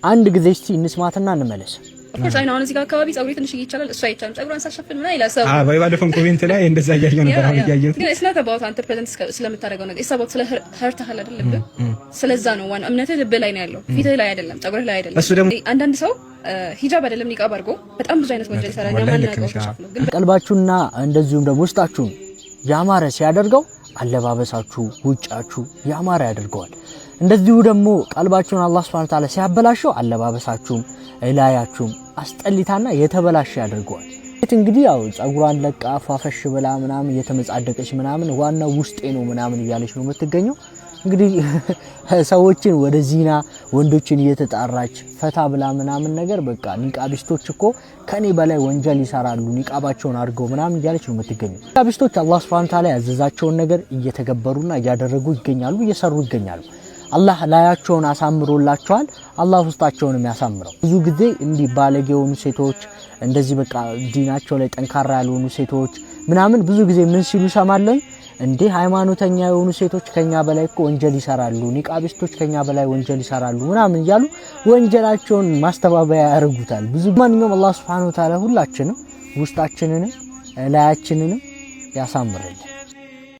አንድ ጊዜ እስቲ እንስማትና እንመለስ። Of course, I know። አሁን እዚህ ጋር አካባቢ ፀጉሬ ትንሽ ይቻላል፣ እሱ አይቻልም። ፀጉሯን ሳሸፍን ምናምን ይላል ሰው። አዎ፣ ባለፈው comment ላይ እንደዛ እያየሁ ነበር። አሁን እያየሁት ግን it's not about አንተ present ስለምታደርገው ነገር፣ it's about ስለ heart ህ አይደል፣ ልብህ። ስለዛ ነው ዋናው። እምነትህ ልብህ ላይ ነው ያለው፣ ፊትህ ላይ አይደለም፣ ፀጉርህ ላይ አይደለም። እሱ ደግሞ አንዳንድ ሰው ሂጃብ አይደለም ኒቃብ አድርጎ በጣም ብዙ አይነት ወንጀል ይሰራል። ወላሂ ልክ ማናውቀው ነሽ። ተሸፍኖ ግን ቀልባችሁና እንደዚሁም ደግሞ ውስጣችሁን ያማረ ሲያደርገው አለባበሳችሁ፣ ውጫችሁ ያማረ ያደርገዋል። እንደዚሁ ደግሞ ቀልባችሁን አላህ ሱብሓነሁ ወተዓላ ሲያበላሸው አለባበሳችሁም እላያችሁም አስጠሊታና የተበላሸ ያደርገዋል። እንግዲህ ያው ጸጉሯን ለቃ ፏፈሽ ብላ ምናምን እየተመጻደቀች ምናምን ዋናው ውስጤ ነው ምናምን እያለች ነው የምትገኘው። እንግዲህ ሰዎችን ወደ ዚና፣ ወንዶችን እየተጣራች ፈታ ብላ ምናምን ነገር፣ በቃ ኒቃቢስቶች እኮ ከኔ በላይ ወንጀል ይሰራሉ ኒቃባቸውን አድርገው ምናምን እያለች ነው የምትገኘው። ኒቃቢስቶች አላህ ሱብሓነሁ ወተዓላ ያዘዛቸውን ነገር እየተገበሩና እያደረጉ ይገኛሉ፣ እየሰሩ ይገኛሉ። አላህ ላያቸውን አሳምሮላቸዋል። አላህ ውስጣቸውንም ያሳምረው። ብዙ ጊዜ እንዲህ ባለጌ የሆኑ ሴቶች፣ እንደዚህ በቃ ዲናቸው ላይ ጠንካራ ያልሆኑ ሴቶች ምናምን ብዙ ጊዜ ምን ሲሉ ሰማለኝ? እንዴ፣ ሃይማኖተኛ የሆኑ ሴቶች ከኛ በላይ እኮ ወንጀል ይሰራሉ፣ ኒቃቢስቶች ከኛ በላይ ወንጀል ይሰራሉ ምናምን እያሉ ወንጀላቸውን ማስተባበያ ያደርጉታል። ብዙ ማንኛውም አላህ ሱብሓነሁ ወተዓላ ሁላችንም ውስጣችንንም ላያችንንም ያሳምርልን።